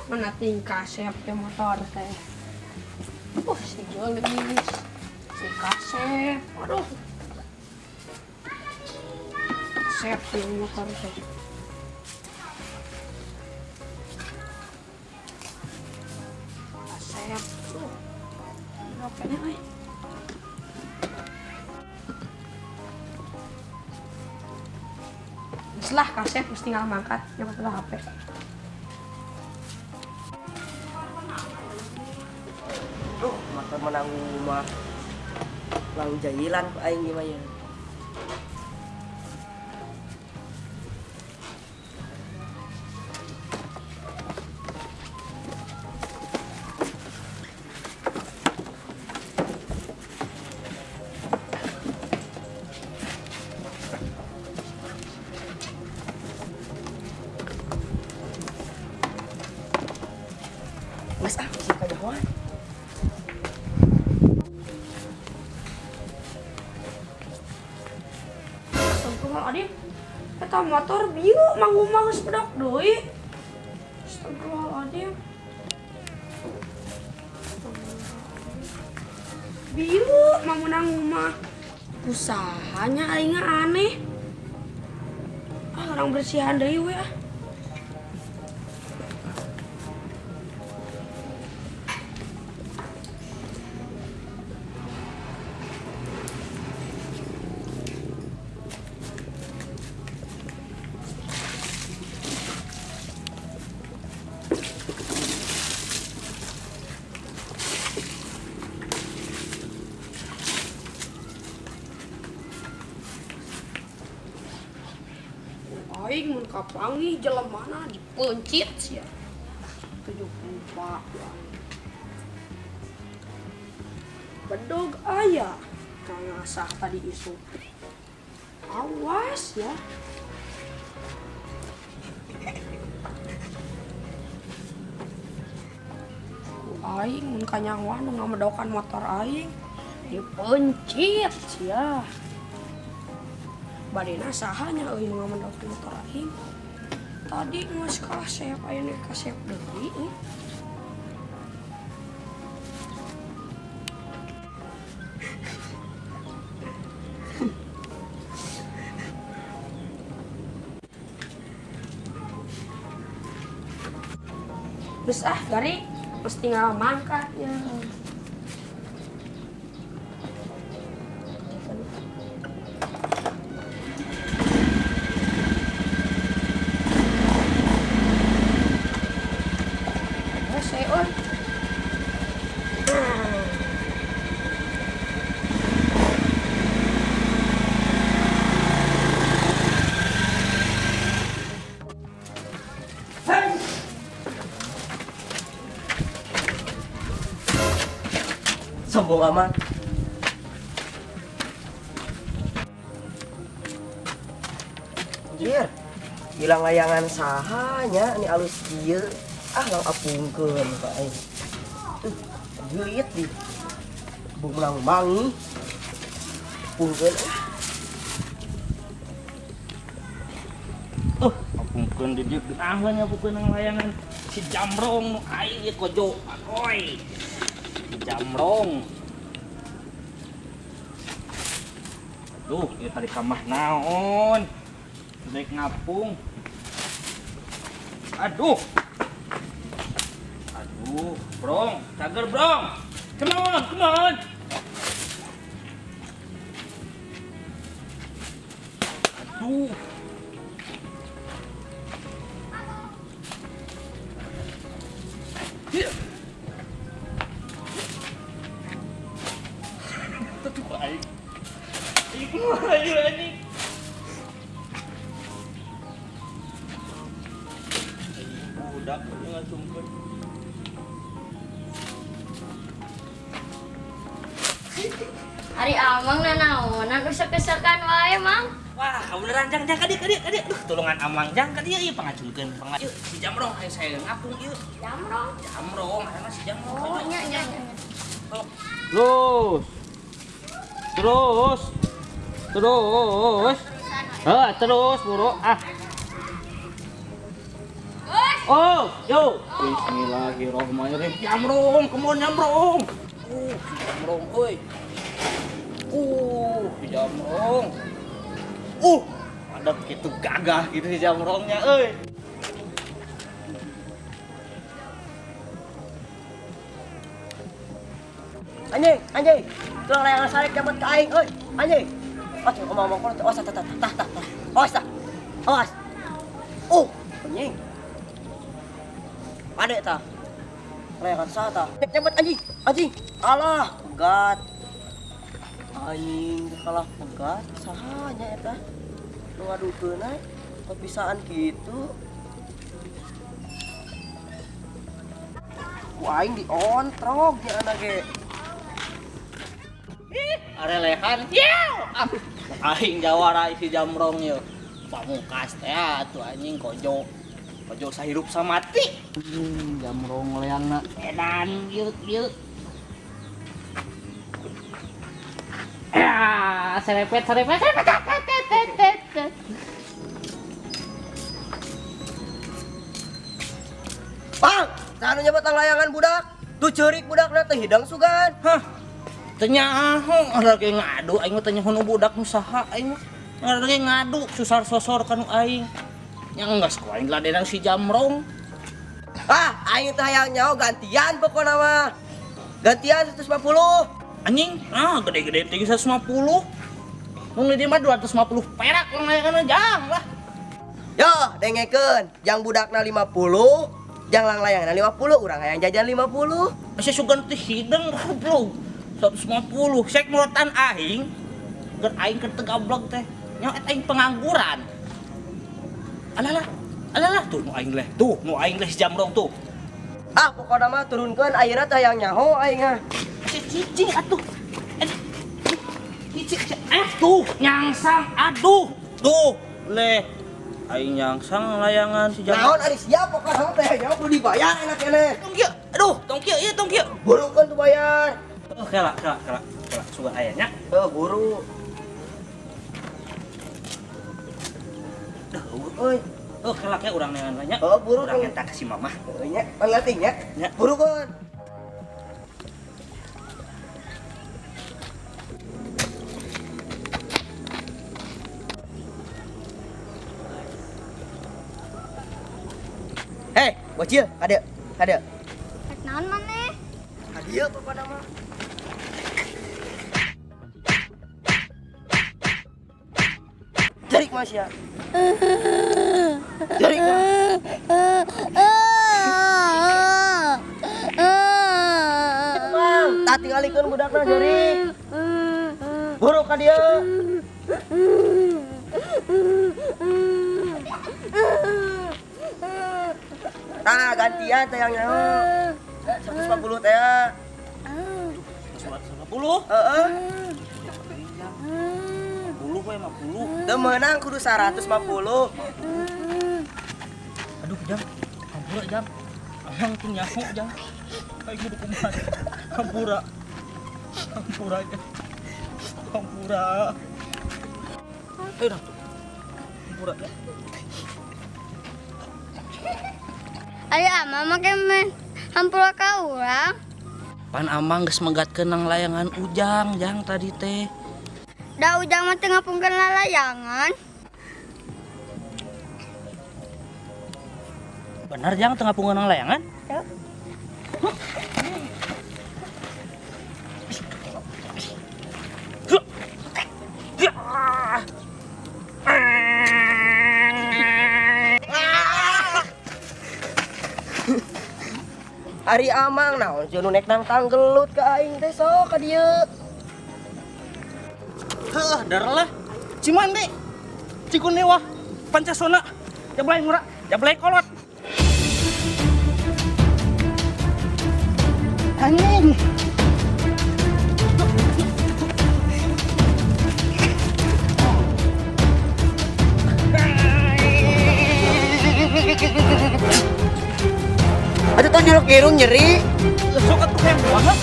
Mana tingkah kasep ya motor teh. Si gelis, si kasep, aduh. Kasep ya motor teh. Kasep tuh. Rokoknya euy. Setelah kasep mesti tinggal mangkat, nyokot HP. Duh, motor menang rumah. Lang jahilan ku aing gimana ya. Mas ah, sih kanyahoan. Astagfirullahaladzim, eta motor bieu manggung geus bedok deui. Astagfirullahaladzim. Bieu mangunang mah. Usahanya aing aneh. Ah, orang bersihan deui we ah. Aing mun kapanggih jelemana dipencit sia. 74. Bedog aya kangasah tadi isu. Awas ya. Aing mun kanyahoan nu ngamedokan motor aing dipencit sia. Badena sahanya euy nu ngamedokan motor aing. Tadi geus kasep aya kasep deui euy. Geus ah gari geus tinggal mangkat ya. Sombong amat. Anjir, hilang layangan sahanya ini alus kieu. Ah, lang apungkeun ka aing. Geuit di. Bung lang mangi. Apungkeun. Apungkeun di dieu geunah nya apungkeun layangan si Jamrong nu aing ieu kojo. Oi. Jamrong. Aduh, ieu tadi kamah naon? Daek ngapung. Aduh. Aduh, Brong, cager Brong. Come on, come on. Aduh. Iya. Aduh, aing. Aing kumaha ieu anjing. Budak ngasumkeun. Ari amang nanaonan usek-usekan wae, Mang. Wah, kabeneran jang jang ka dieu ka dieu ka dieu. Duh, tulungan amang jang ka dieu ieu pangacungkeun pangacungkeun. Ieu si Jamrong ayo saya ngapung ieu. Jamrong. Jamrong, aya si Jamrong. Oh, nya nya nya. Terus. Terus. Terus. Heh, terus buru ah. Gus. Oh, yo. Bismillahirrahmanirrahim. Jamrong, come on jamrong. Jamrong euy. Jamrong. Ada gitu gagah gitu si jamrongnya euy. Anjing, anjing. Tulang layangan sarek dapat ka aing euy. Anjing. Oh, ngomong-ngomong kono, awas tah tah tah tah. Awas tah. Awas. Anjing. Adek tah. Layangan saha tah? Cepet anjing, anjing. Alah, pegat. Anjing kalah pegat saha nya eta? Nu ngadukeun we kepisaan kitu. Ku aing diontrog nya anak ge. Arelehan. Aing jawara si jamrong yeuh. Pamungkas teh atuh anjing kojo. Kojo sahirup samati. Jamrong leangna edan ieu ieu. Serepet serepet serepet. Bang, saha nu nyebut layangan budak? Tuh ceurik budakna teh hidang sugan. Hah. Teu nyaho ada ge ngadu aing mah teu nyaho nu budak nu saha aing mah. Ada ge ngadu susar sosor ka nu aing. Nya enggeus ku aing ladenan si jamrong. Ah, aing teh hayang nyaho gantian pokona mah. Gantian 150. Anjing, gede-gede tinggi 150. Mun di dieu mah 250 perak layangan jang lah. Yo, dengekeun, jang budakna 50, jang langlayanganna 50, urang hayang jajan 50. Asa sugan teh hideng goblok. 150, sek murotan aing. Keur aing keur teu gablog teh. Nya eta aing pengangguran. Alalah, alalah tuh nu aing leh. Tuh nu aing leh si jamrong tuh. Ah, pokona mah turunkeun ayeuna teh hayang nyaho aing ah. Cicing atuh. Cicing tuh nyangsang aduh. Tuh leh. Aing nyangsang layangan si jamrong. Naon ari siap pokona mah teh nyaho kudu dibayar enak keneh. Tong kieu. Aduh, tong kieu ieu tong kieu. Burukeun tuh bayar. Kela kela kela. Kela sugan aya nya. Heuh, buru. Duh, euy. Kela ke urang neangan nya. Heuh, buru urang eta ka si mamah. Heuh nya, panglatih nya. Nya. Burukeun. Hei, bocil, kade, kade. Rek naon maneh? Kadieu pokona mah. Jarik mas ya. Jarik mah. Bang, tak tinggalikeun budakna jarik. Buru ka dieu. Tah gantian teh yang nyaho. 150 teh. 150? Heeh. 50 we 50. Teu meunang kudu 150. Aduh, jang. Hampura, jang. Amang teu nyaho, jang. Aing kudu kumaha. Hampura. Hampura, jang. Hampura. Ayo dah. Hampura. Ari amang make men hampura ka urang. Pan amang geus megatkeun nang layangan ujang, jang tadi teh. Da ujang mah teu ngapungkeun lalayangan. Bener jang teu ngapungkeun nang layangan? Teu. Ari amang naon jeung nu nek nang tanggelut ka aing teh sok ka dieu. Heuh, darah lah. Cimande. Cikunewa, Pancasona, Jablay murah, Jablay kolot. Anjing. Aduh tuh nyuruk irung nyeri. Sok atuh heboh ha.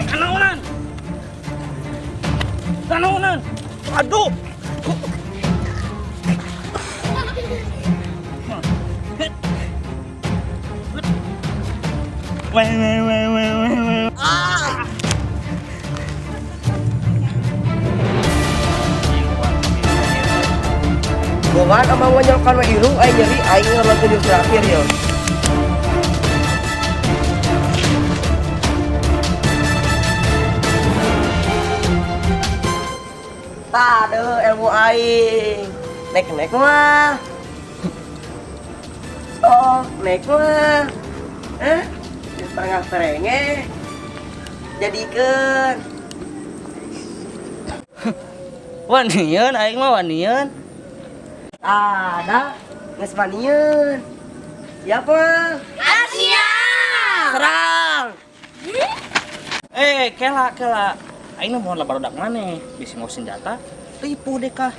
Kanaonan. Kanaonan. Aduh. Weh weh weh weh weh weh. Ah. Bogan amang ngonyolkan we irung aing nyeri aing ngalonkeun jurus terakhir yo. Tah deuh ilmu aing. Nek-nek mah. Oh, nek mah. Eh, setengah serenge. Jadikeun. Wanian aing mah wanian. Ada geus wanian. Siap mah. Siap. Serang. Eh, kela kela. Aing mah moal barudak maneh, bisi mau senjata, ripuh deh kah.